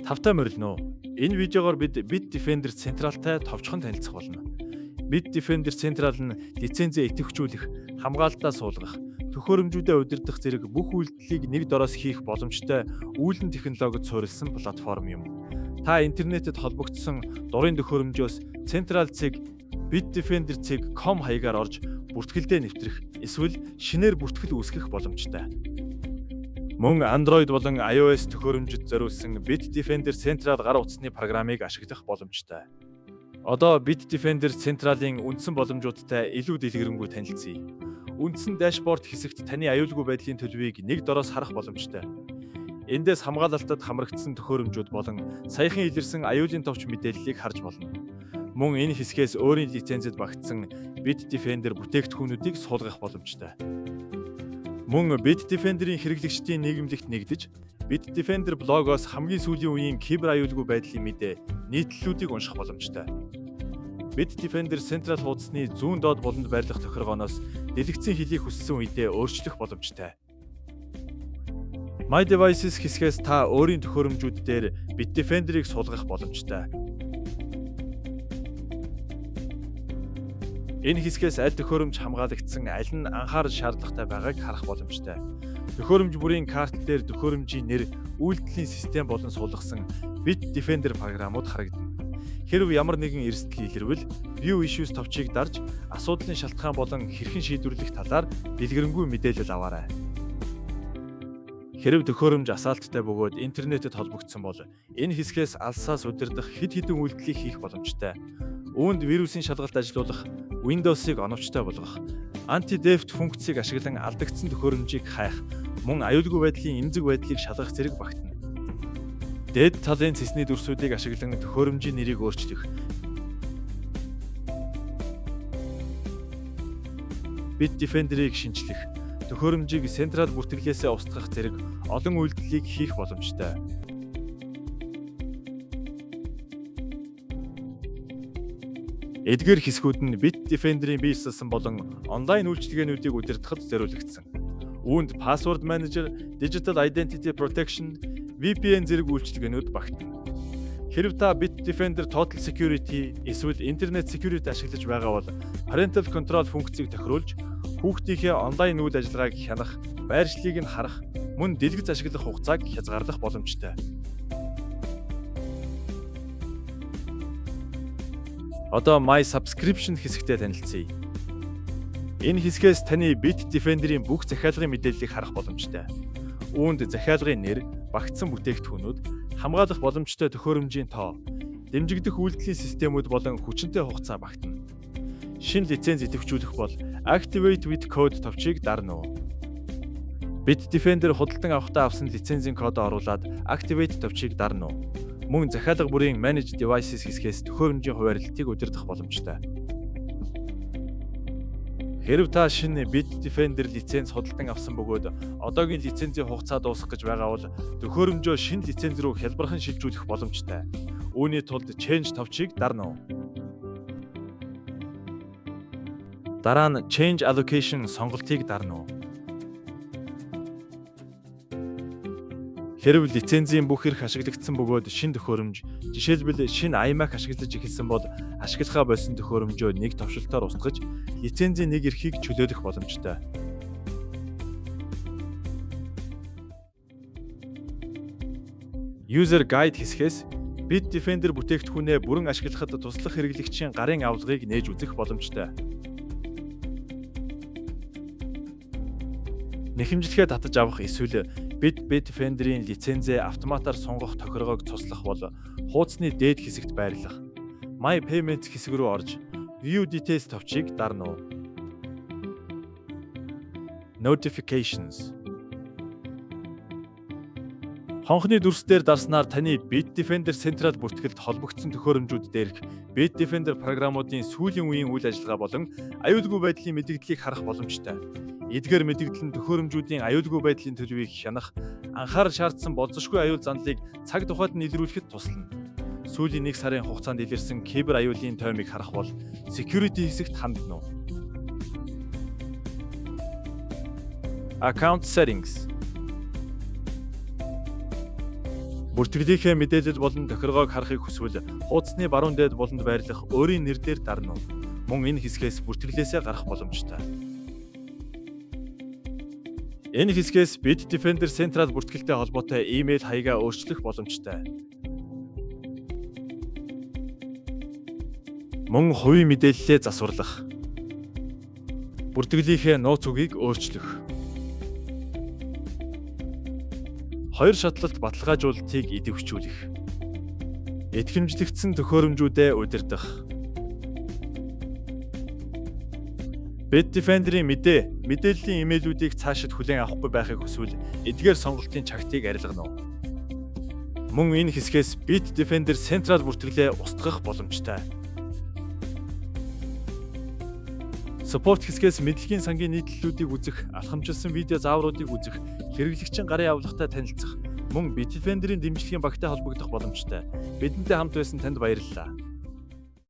Тавтай морилно. Энэ видеогоор бид Bitdefender Central-тай товчхон танилцах болно. Bitdefender Central нь лицензээ идэвхжүүлэх, хамгаалалтаа суулгах, төхөөрөмжүүдэд удирдах зэрэг бүх үйлдэлийг нэг дороос хийх боломжтой үүлэн технологид суурилсан платформ юм. Та интернетэд холбогдсон дурын төхөөрөмжөөс Central цэг Bitdefender цэг com хаягаар орж бүртгэлдээ нэвтрэх эсвэл шинээр бүртгэл үүсгэх боломжтой. Мөн Android болон iOS төхөөрөмжөд зориулсан Bitdefender Central гар утасны программыг ашиглах боломжтой. Одоо Bitdefender Central-ын үндсэн боломжуудтай илүү дэлгэрэнгүй танилцъя. Үндсэн dashboard хэсэгт таны аюулгүй байдлын төлөвийг нэг дороос харах боломжтой. Эндээс хамгаалалтад хамрагдсан төхөөрөмжүүд болон саяхан илэрсэн аюулын товч мэдээллийг харж болно. Мөн энэ хэсгээс өөрийн лицензэд багтсан Bitdefender бүтээгдэхүүнүүдийг суулгах боломжтой. Мөн Bitdefender-ийн хэрэглэгчдийн нийгэмлэгт нэгдэж Bitdefender блогоос хамгийн сүүлийн үеийн кибер аюулгүй байдлын мэдээ, нийтлэлүүдийг унших боломжтой. Bitdefender Central хуудасны зүүн доод буланд байрлах тохиргооноос дэлгэцийн хэлийг хүссэн үедээ өөрчлөх боломжтой. My Devices хэсгээс та өөрийн төхөөрөмжүүд дээр Bitdefender-ыг суулгах боломжтой. Энэ хэсгээс аль төхөөрөмж хамгаалагдсан, аль нь анхаарал шаардлагатай байгааг харах боломжтой. Төхөөрөмж бүрийн карт дээр төхөөрөмжийн нэр, үйлдэлийн систем болон суулгасан Bitdefender програмууд харагдана. Хэрэв ямар нэгэн эрсдэл илэрвэл View Issues товчийг дарж асуудлын шалтгаан болон хэрхэн шийдвэрлэх талаар дэлгэрэнгүй мэдээлэл аваарай. Хэрэв төхөөрөмж асаалттай бөгөөд интернетэд холбогдсон бол энэ хэсгээс алсаас удирдах хэд хэдэн үйлдэлийг хийх боломжтой. Үүнд вирусын шалгалт ажилуулах, Windows-ыг оновчтой болгох, anti-theft функцийг ашиглан алдагдсан төхөөрөмжийг хайх, мөн аюулгүй байдлын эмзэг байдлыг шалгах зэрэг багтана. Дээд талын цэсний дүрсүүдийг ашиглан төхөөрөмжийн нэрийг өөрчлөх, Bitdefender-ийг шинэчлэх, төхөөрөмжийг Central бүртгэлээсээ устгах зэрэг олон үйлдэлийг хийх боломжтой. Эдгээр хэсгүүд нь Bitdefender-ийн бий засалсан болон онлайн үйлчилгээнүүдийг удирдахад зориулагдсан. Үүнд Password Manager, Digital Identity Protection, VPN зэрэг үйлчилгээнүүд багтана. Хэрэв та Bitdefender Total Security эсвэл Internet Security ашиглаж байгаа бол Parental Control функцийг тохируулж хүүхдийнхээ онлайн үйл ажиллагааг хянах, байршлыг нь харах, мөн дэлгэц ашиглах хугацааг хязгаарлах боломжтой. Одоо My Subscription хэсэгтэй танилцъя. Энэ хэсгээс таны Bitdefender-ийн бүх захиалгын мэдээллийг харах боломжтой. Үүнд захиалгын нэр, багтсан бүтээгдэхүүнүүд, хамгаалах боломжтой төхөөрөмжийн тоо, дэмжигдэх үйлдэлийн системүүд болон хүчинтэй хугацаа багтана. Шинэ лиценз идэвхжүүлэх бол Activate with Code товчийг дарна уу. Bitdefender худалдан авахдаа авсан лицензийн кодоо оруулаад Activate товчийг дарна уу. Мөн захиалга бүрийн Manage Devices хэсгээс төхөөрөмжийн хуваарлтыг удирдах боломжтой. Хэрэв та шинэ Bitdefender лиценз худалдан авсан бөгөөд одоогийн лицензийн хугацаа дуусах гэж байгаа бол төхөөрөмжөө шинэ лиценз рүү хялбархан шилжүүлэх боломжтой. Үүний тулд Change товчийг дарна уу. Дараа нь Change Allocation сонголтыг дарна уу. Хэрэв лицензийн бүх эрх ашиглагдсан бөгөөд шинэ төхөөрөмж, жишээлбэл, шинэ iMac ашиглаж эхэлсэн бол ашиглахаа больсон төхөөрөмжөө нэг товшилтоор устгаж лицензийн нэг эрхийг чөлөөлөх боломжтой. User Guide хэсгээс Bitdefender бүтээгдэхүүнээ бүрэн ашиглахад туслах хэрэглэгчийн гарын авлагыг нээж үзэх боломжтой. Нэхэмжлэгээ татаж авах эсвэл Bitdefender-ийн лицензээ автоматар сунгах тохиргоог цуслах бол хуудасны дээд хэсэгт байрлах My Payments хэсэг рүү орж View Details товчийг дарна уу. Notifications. Хонхны дүрс дээр дарснаар таны Bitdefender Central бүртгэлд холбогдсон төхөөрөмжүүд дээрх Bitdefender програмуудын сүүлийн үеийн үйл ажиллагаа болон аюулгүй байдлын мэдэгдлийг харах боломжтой. Эдгээр мэдэгдэл нь төхөөрөмжүүдийн аюулгүй байдлын төлөвийг хянах, анхаарал шаардсан болзошгүй аюул занлыг цаг тухайд нь илрүүлэхэд туслана. Сүүлийн нэг сарын хугацаанд илэрсэн кибер аюулын тоймыг харах бол Security хэсэгт хандна уу. Account Settings. Бүртгэлийнхээ мэдээлэл болон тохиргоог харахыг хүсвэл хуудасны баруун дээд буланд байрлах өөрийн нэр дээр дарна уу. Мөн энэ хэсгээс бүртгэлээсээ гарах боломжтой. Энэ хэсгээс Bitdefender Central бүртгэлтэй холбоотой имэйл хаягаа өөрчлөх боломжтой. Мөн хувийн мэдээллээ засварлах. Бүртгэлийнхээ нууц үгийг өөрчлөх. Хоёр шатлалт баталгаажуулалтыг идэвхжүүлэх. Итгэмжлэгдсэн төхөөрөмжүүдээ удирдах. Bitdefender-ийн мэдээллийн имэйлүүдийг цаашид хүлээн авахгүй байхыг хүсвэл эдгээр сонголтын чагтыг арилгана уу. Мөн энэ хэсгээс Bitdefender Central бүртгэлээ устгах боломжтой. Support хэсгээс мэдлэгийн сангийн нийтлэлүүдийг үзэх, алхамчилсан видео заавруудыг үзэх, хэрэглэгчийн гарын авлагатай танилцах, мөн Bitdefender-ийн дэмжлэгийн багтай холбогдох боломжтой. Бидэнтэй хамт байсан танд баярлалаа.